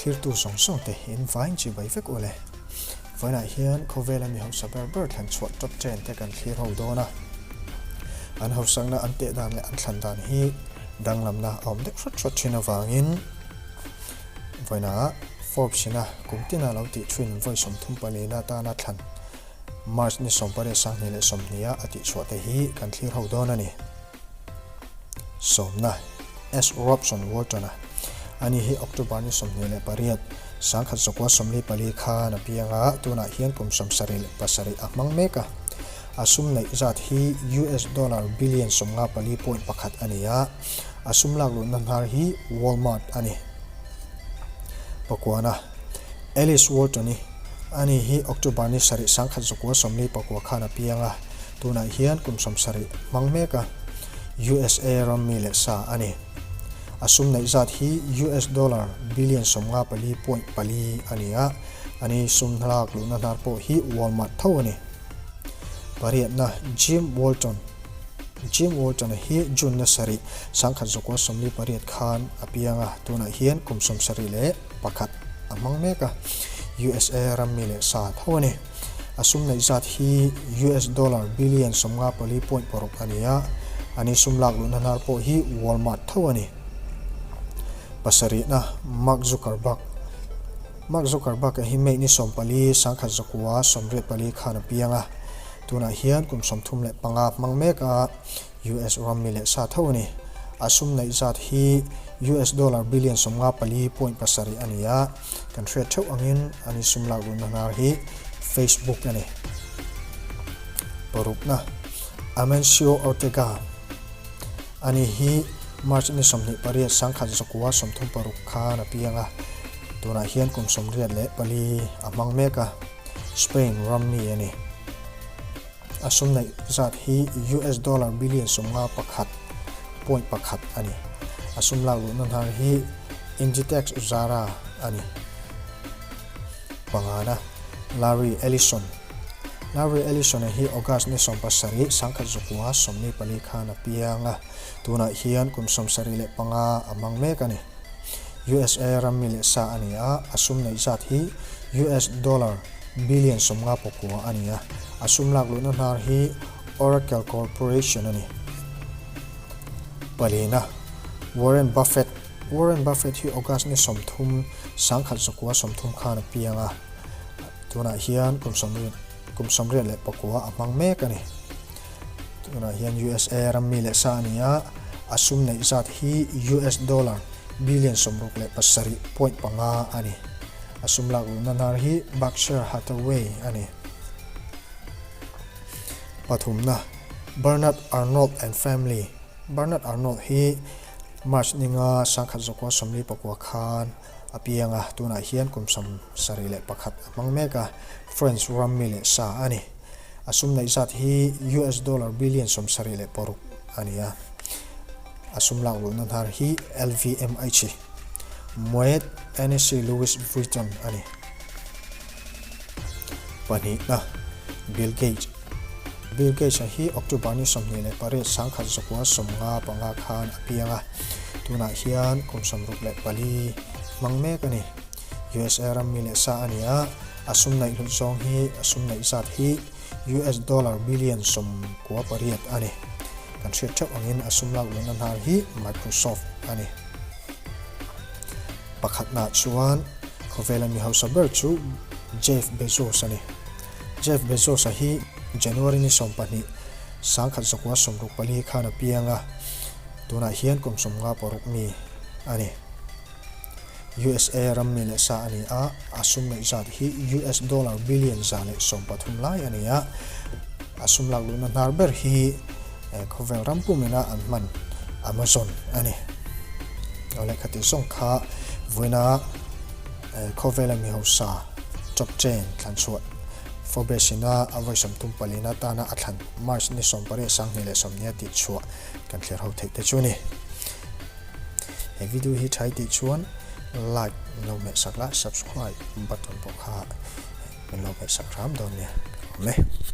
Thlirtu zawng zawng te in vain chi bai vek ule. Vawiinah hian khawvela mi hausa ber ber thlan chhuah top ten te kan thlir ho dawn a. An hausakna an teh dan leh an thlan dan hi danglamna a awm deuh hrat hrat thin avangin vawiinah Forbes ina kum tina lo tih thin vawi 34 na atana thlan March ni 28 20 a a tihchhuah te hi kan thlir ho dawn a ni. Sawmna, S. Robson Walton-a, ani hi October ni 28, 1944 khan a piang a, tunah hian kum 77 a hmang mek a. A sum neih zat hi US dollar billion 54.1 a ni a, a sum lak luhna hnar hi Walmart a ni. Pakuana, Alice Walton-i, ani hi October ni 7, 1949 khan a piang a, Tunah hian kum 70 hmang mek a, USA ram mi leh sa a ni. A sum neih zat hi US dollar billion 54.4 a ni a, ani sum hnalak luhna hnar pawh hi Walmart tho a ni. Pariatna, Jim Walton Jim Walton-a hi June na 7, 1948 khan a piang a, tunah hian kum 71 a hmang mek a, USA ram mi leh sa tho a ni. A sum neih zat hi US dollar billion 54.6 a ni a, ani sum lak luhna hnar pawh hi Walmart tho a ni. Pasarihna, Mark Zuckerberg Mark Zuckerberg-a hi May ni 14, 1984 khan a piang a, tunah hian kum 35 hmang mek a, US ram mi leh sa tho a ni. A sum neih zat hi US dollar billion 54.7 a ni a, kan hriat theuh angin ani sum lak luhna hnar hi Facebook a ni. Parukna, Amancio Ortega ani hi March ni 28, 1936 khan a piang a, tunah hian kum 84 a hmang mek a, Spain ram mi a ni. A sum neih zat hi US dollar billion 51.1 a ni. A sum lak luhna hnar hi Inditex Zara a ni. Pangana, Larry Ellison Larry Ellison-a hi August ni 17, 1994 khan a piang a, tunah hian kum 75 a hmang mek a ni. USA ram mi leh sa a ni a, a sum neih zat hi US dollar billion 59 a ni a, a sum lak luhna hnar hi Oracle Corporation a ni. Palina, Warren Buffett Warren Buffett hi August ni 30, 1930 khan a piang a, tunah hian kum kum 89 a hmang mek a ni. Tunah hian USA ram mi leh sa a ni a, a sum neih zat hi US dollar billion 67.5 a ni. A sum lak luhna hnar hi Berkshire Hathaway a ni. Pathumna, Bernard Arnault and Family Bernard Arnault hi March ni nga 1949 khan a piang a, tunah hian kum 71 a hmang mek a, French ram mi leh sa a ni. A sum neih zat hi US dollar billion 76 a ni a. A sum lak luhna hnar hi LVMH, Moet Hennessy Louis Vuitton a ni. Pahnihna, Bill Gates Bill Gates-a hi October ni 28, 1995 khan a piang a, tunah hian kum 64 hmang mek a ni. USA ram mi leh sa a ni a, a sum neih hlut zawng hi a sum neih zat hi US dollar billion 98 a ni. Kan hriat theuh angin a sum lak luhna hnar hi Microsoft a ni. Pakhatnaah chuan khawvela mi hausa ber chu Jeff Bezos a ni. Jeff Bezos-a hi January ni 12, 1964 khan a piang a, tunah hian kum 56 mi a ni. USA ram mi leh sa a ni a, a sum neih zat hi US dollar billion 113 lai a ni a, a sum lak luhna hnar ber hi khawvel ram pumina an hman Amazon a ni. Aw lehkha tih zawng kha vawiina khawvela mi hausa top ten thlan chhuah Forbes ina a vawi 34 na atana a thlan March ni 18 2020 tih chhuah kan thlir ho theih te chu a ni. He video hi thai tih chuan like min lo hmeh sak la, subscribe button pawh kha min lo hmeh sak hram dawn nia. Ka lawm e.